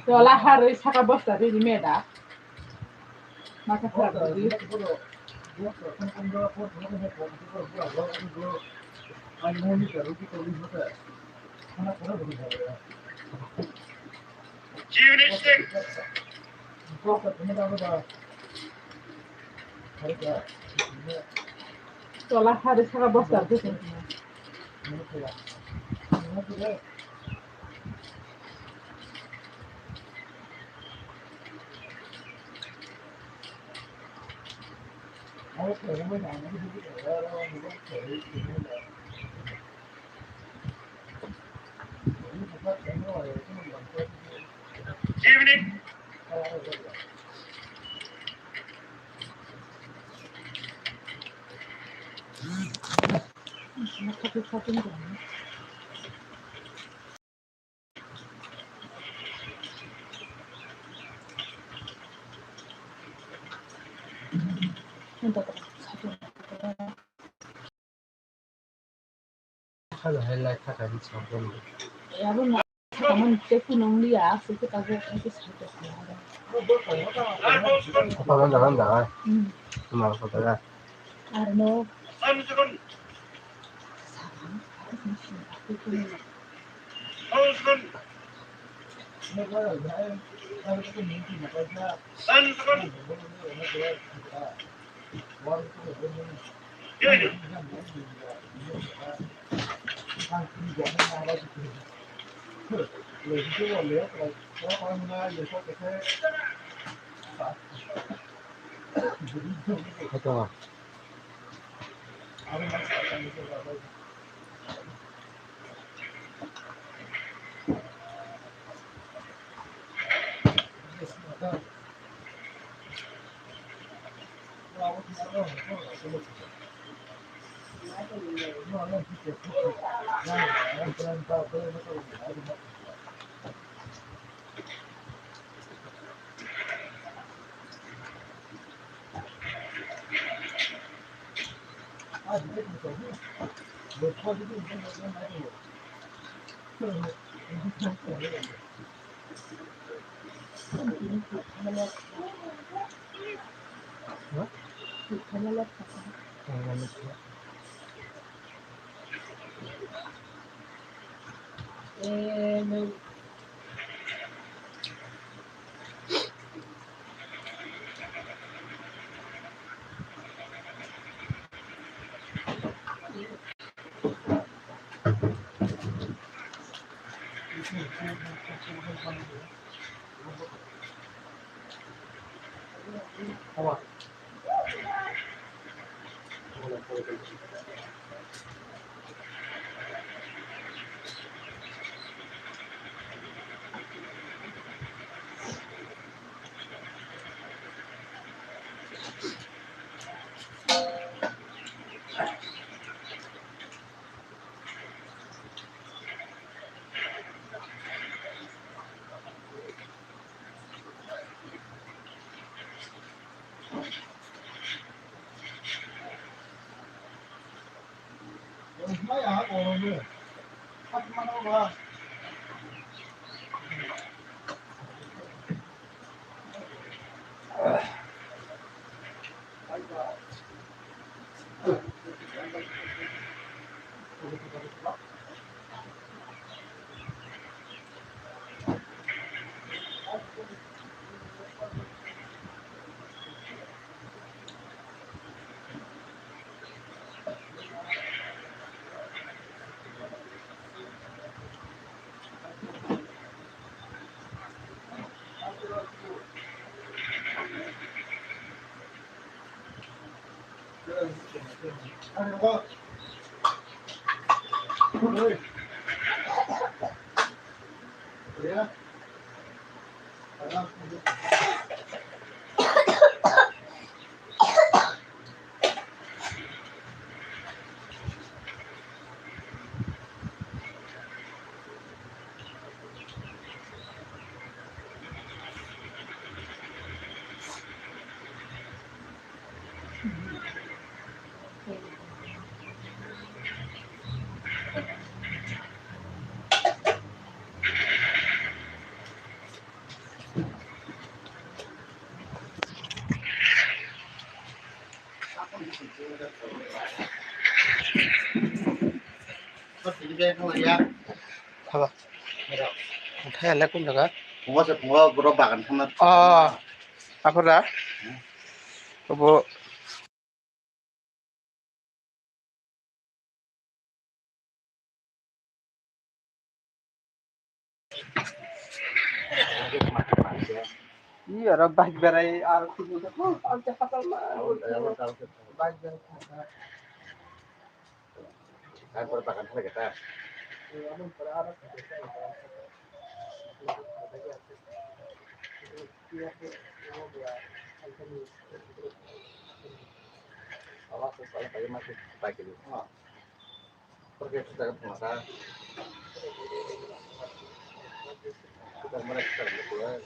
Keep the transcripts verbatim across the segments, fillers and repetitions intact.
Tola harwi saka bosta rini meda. Maka khara budi. Tola harwi saka bosta rini. Haba. Othai ale kum jaga? Phungo se phungo borok bagan thangna. Ah, aphara? Hmm. Obo. Iya, ora bike berai, ar kudu, oh, ar jahat ma, bike berai. Kan por bagan thang kita. Awas, paling paling masih pagi dulu. Porque esto está como acá. Puta madre, está como acá.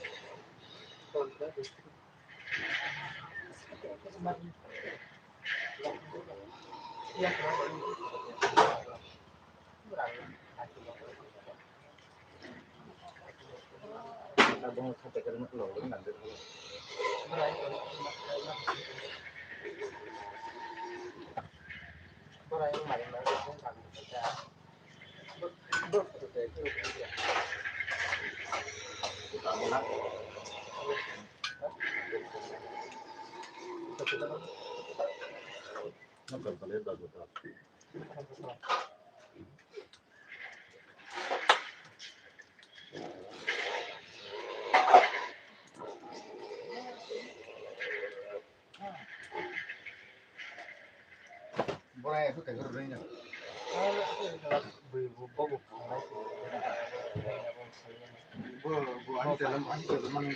Bo, bo, ani channel, ani channel mani.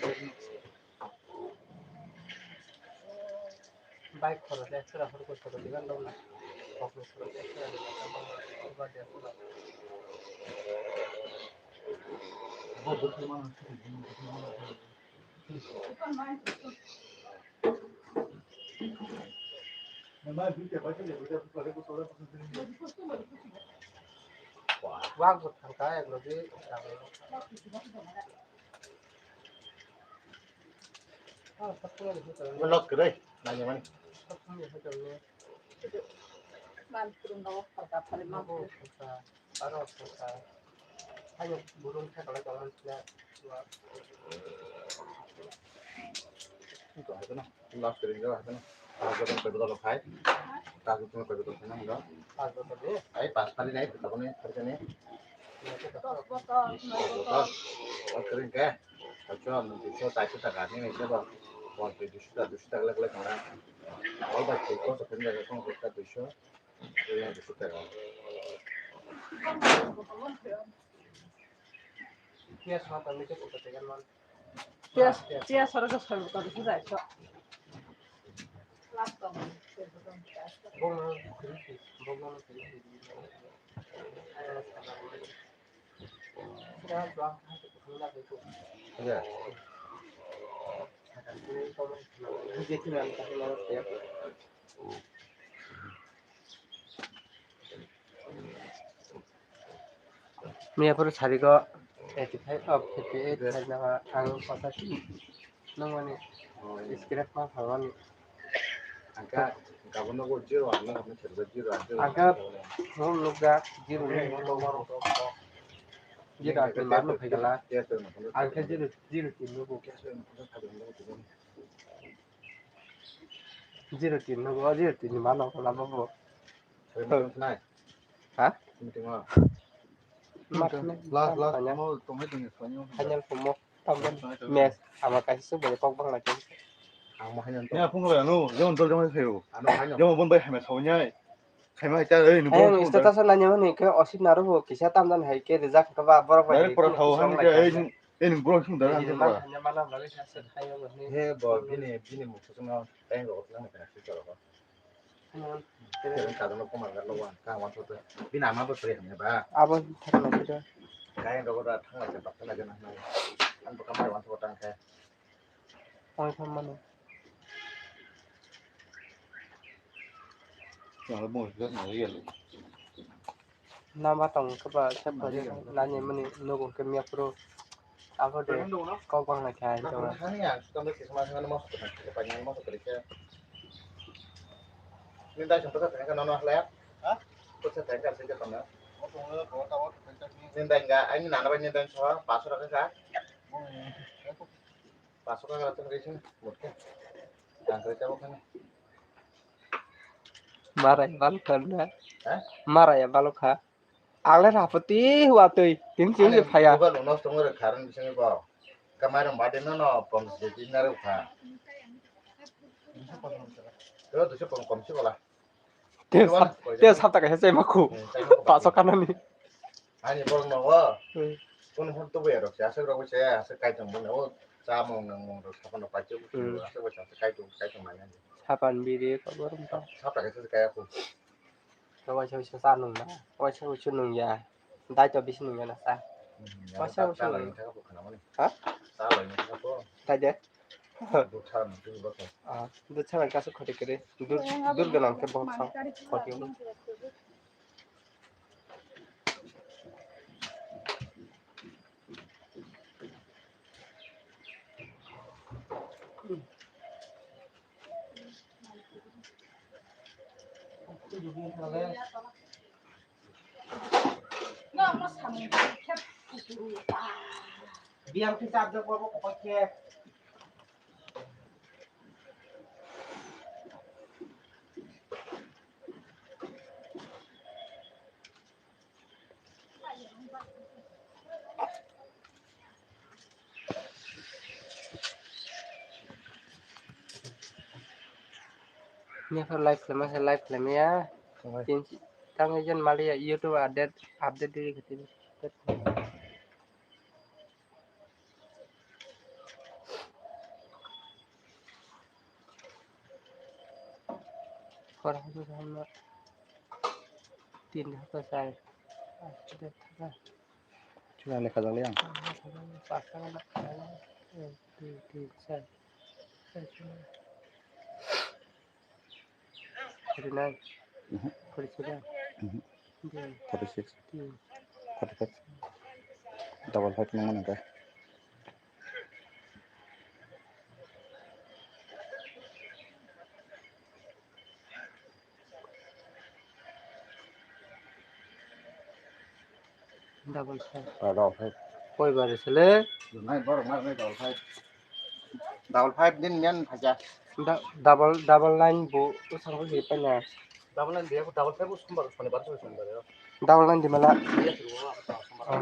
Bike khoro de, sura khoro ko sura digan dong na. Kok ni sura de, sura digan dong na. Sura de, sura. Wak bo thangkha, ek logi. Vlog kwrwi nainimani. Last ring go hakno. Pas botol koi botol khai nang do. Ai pas pali nai, tabone pharikani. Dos botol, noi botol. Pas kering ke. Acho, duiso, chairso taka ni nai sebo. Bol twi duiso ta, duiso taka lek lek nang. Bol bai twi ko sa phen jaga kong ko ta duiso. Duiso taka. Piyas ma ta ni ke ko ta man. Piyas, piyas oro ke soi buka duiso jai so. Miya phuru sarigo eighty five, oh, fifty eight, ang pachasi nangmani scrap ma phalmani. Angka gabon nogo zero ang nang zero zero ang. Angka phone nukjak zero ni. Zero ang tin mar no phaikala. Angka zero, zero tin nugo. Zero tin nugo, zero tin ni mano kala bobo. Ha? Last, last, mo tongmai tongni sani mo. Final pomo. Tamdan match ama kaisa se bole kok bangla khe. Ang mo final. Ya phung ba no, jemon dol jemon khayo. Ano final. Jemon bon bai hamya sawnyai. Khaima hai ta ei ni. Ang status nanya mani khe osit naro bo kisa tamdan hai khe rijak kha ba borok bai. Pura thaw han khe ei ni, ei ni borok sum dara. Hanya mana bagi sasa hai ba ni. He bo bini, bini mukha sung no tang ro nang kana si choro. Kajang no komar ga lo wan ka wan to. Bini ama bo pre hamya ba. Abo thakna khe. Kaya ro da thang la se bakla ga na. An bo kamar wan to tang khe. Oi, thammani. Namba tong khe ba se phai nani mani nogo khe miya phuru. Abo de kok bang lai khe ai to. Hani ang suka mesti sama dengan mau satu kan, kita panjang mau satu kali khe. Ni dai sampai satu kan nono halai. Ha? Kok saya tengkar sih ke tengah. Ni dai enggak, ini nana banyak dan soal pasur apa kah? Pasok ka tong kaisa murke. Tang kare chabo khani. Marai balokha na. Ha? Marai balokha. Ang le rapati watwi. Tin tin se phaya. Buka lo nosto ngore kharan bising bo. Kamai rong bade no no pom se tin na rukha. Yo tu se pom kom se bola. Te sap, te sap ta kaisa chai makhu. Pasok kanani. Ani borok no o. Hmm. Kun hon tubu ya rok se asok rok se asok kai tong bune o chamung nang mung rok sapan rok pachu. Hmm. Asok bo sa kai tong kai tong manya. Sapan biri ko borom ta. Sap ta kaisa kai aku. Ko waisa waisa sa nung na. Waisa waisa nung ya. Dai to bisi nung ya na sa. Hmm, ya. Waisa waisa nung. Ha? Sa lo ni ka ko. Tai de. Dud chara nang twi bwkha. Ah, dud chara kasu khoti kiri. Dud, dud ganang khe bwkha khoti. Biyang kisa abjak bobo kokoi khe. Nokha live khlaima se live khlaimaya. Tin tang jen maliya YouTube update update diri khatin. Kor hapsa hapna tin hapsa sai. Chuna lekha jang liang. Pas taka na. Ek, dui, tin, sar. Forty nine. Mhm. Forty seven. Mhm. Forty six. Forty five. Double five nang mana ka? Double five. Ah, double five. Koi bar sele? Nai borok nai, nai double five. Double five din men phaja. Da-, double, double nine bo usang ko hipai na. Double nine dia, double five bo sombar, sonibar, sombar. Double nine di mala. Dia, sombar. Ah.